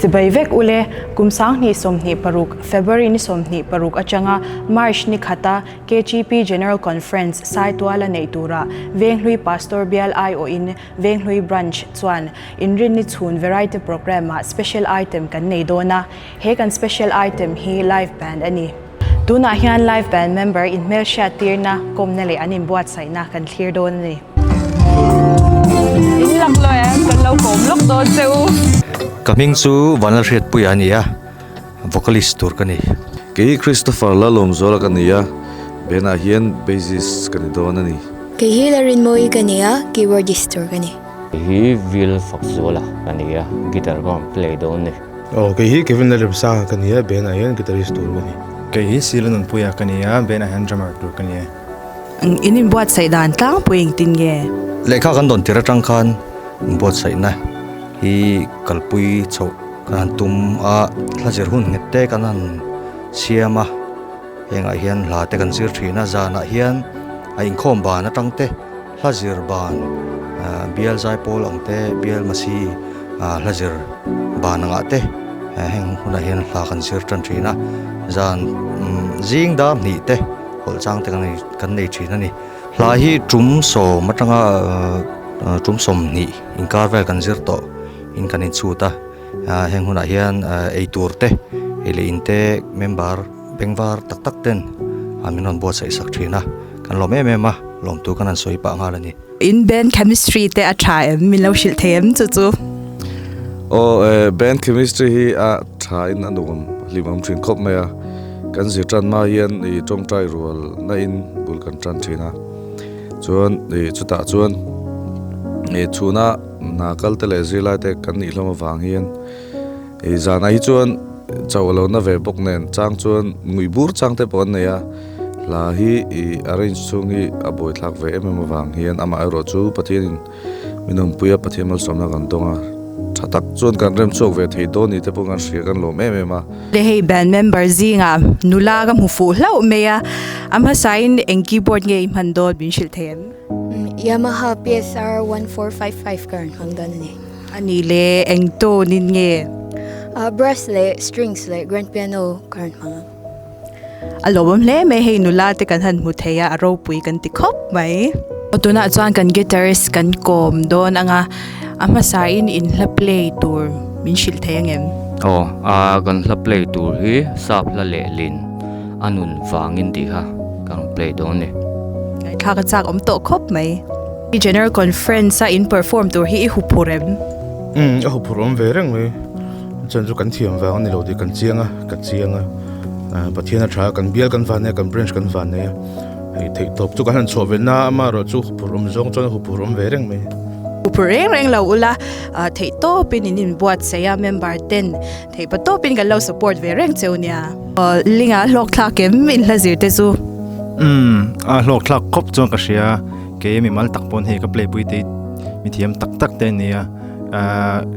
Chibai vek ule, kum 2026 February ni 26 atanga March ni khata KGP General Conference Saituala nei tura Venghlui Pastor Bial aiawhin Venghlui Branch chuan Inrinni chhun Variety Programme ah Special Item kan nei dawn a, he kan Special Item hi Live Band a ni. Tunah hian Live Band member inhmelhriat tirna, kawmna leh an inbuatsaihna kan thlir dawn a ni. In lak lo em? Kan lo kawm lawk dawn che u. Ka hming chu Vanlalhriatpuia a ni a, vocalist tur ka ni. Kei Christopher Lalawmzuala ka ni a, Bena hian bassist ka ni dawn a ni. Kei hi Larinmawii ka ni a, keyboardist tur ka ni. Kei hi Vil Fakzuala ka ni a, guitar ka rawn play dawn a ni. Aw, kei hi Kevin Lalremsanga ka ni a, Bena hian guitarist tur ka ni. Kei hi Sila Nunpuia ka ni a, Bena hian drummer tur ka ni e. In inbuatsaih dan tlangpui engtin nge? Lehkha kan dawn tir atang khan inbuatsaihna hi kalpui chhoh kan han tum a, hla zir hun nghet te kan han siam a, hengah hian hla te kan zir thin a, zanah hian a inkhawm ban atang te hla zir ban bial zaipawl ang te bial masi hla zir ban angah te heng hunah hian hla kan zir tan thin a, zan zing dar hnih te hawlh chang te kan nei thin a ni. Hla hi tum sawm atanga tum sawmhnih inkar vel kan zir tawh in kan inchhut a heng hunah hian eitur te ei leh in te member bengvar tak tak ten min rawn buatsaih sak thin a kan lawm em em a lawmtu kan han sawi pah nghal a ni. In band chemistry te a tha em? Min lo hrilh thei em chu chu? Aw band chemistry hi a tha in a nuam hlimawm thin khawp mai a kan zir tan hma hian ih tawngtai rual na in bul kan tan thin a chuan ih chutah chuan ih chhuna hna kal te leh zirlai te kan nih hlawm avang hian ih zanah hi chuan chauh lo na ve bawk nen chang chuan ngui bur chang te pawh an nei a hla hi ih arrange chhung hi a buaithlak ve em em avang hian amaherawh chu Pathianin min awmpui a Pathian malsawmna kan dawng a tha tak chuan kan rem chhuak ve thei dawn ni te pawh kan hria kan lawm em em a. Le hei band member zingah nula ka hmu fuh hlauh mai a a hmasain eng keyboard nge i hman dawn min hrilh thei em? Yamaha PSR 1455 ka rawn hmang dawn a ni. A nih le, eng tone in nge? Brass leh strings leh grand piano ka rawn hmang a. A lawmawm hle mai, hei nula te kan han hmu thei a, a ropui kan ti khawp mai. Tunah chuan kan guitarist kan kawm dawn ang a, a hmasain in hla play tur min hrilh thei ang em? Aw, a kan hla play tur hi sap hla lehlin a nun vangin tih kha ka rawn play dawn a ni. Ngaihthlak a chak awm tawh khawp mai. I General Conference a in perform tur hi i huphur em? Umm, a huphur awm ve reng mai. Chuan chu kan thiam vang a ni lo tih kan chiang a, ka chiang a. Pathian a tha a, kan bial kan van nei a, kan branch kan van nei a. Hei theih tawp chu kan han chhuah ve na a, amaherawh chu huphur awm zawng chuan a huphur awm ve reng mai. Huphur reng reng lo ula, theih tawpin in inbuatsaih a, member ten theih pa tawpin kan lo support ve reng cheu nia. Linga hlawk thlak em in hla zir te chu? Umm, a hlawk thlak khawp chuan ka hria, kei mimal tak pawn hei ka play pui te mithiam tak tak te ania,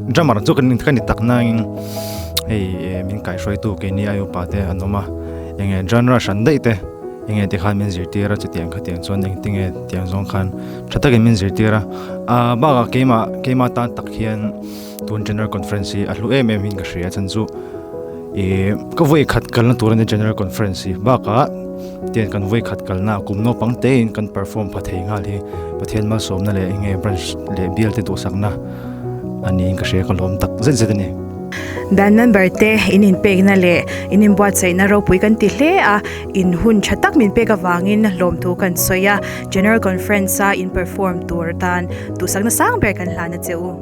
drummer chu ka ni tak nangin hei min kaihhruaitu keini ai upa te an awm a, enge genre hran daih te enge tikhan min zirtir a chutiang khatiang chuan engtinge tiang zawng khan tha takin min zirtir a, bakah keimah keimah tan tak hian. Tun General Conference hi a hlu em em in ka hria chan chu ih ka vawi khat kalna tur a ni General Conference hi bakah tian kan vawi khat kalna kum naupang te in kan perform pha thei nghal hi Pathian malsawmna leh enge branch leh bial te duhsakna a niin ka hria ka lawm tak zet zet a ni. Band member te in inpekna leh in inbuatsaihna ropui kan ti hle a, in hun tha tak min pek avangin lawmthu kan sawi a, General Conference a in perform tur atan duhsakna sang ber kan hlan a che u.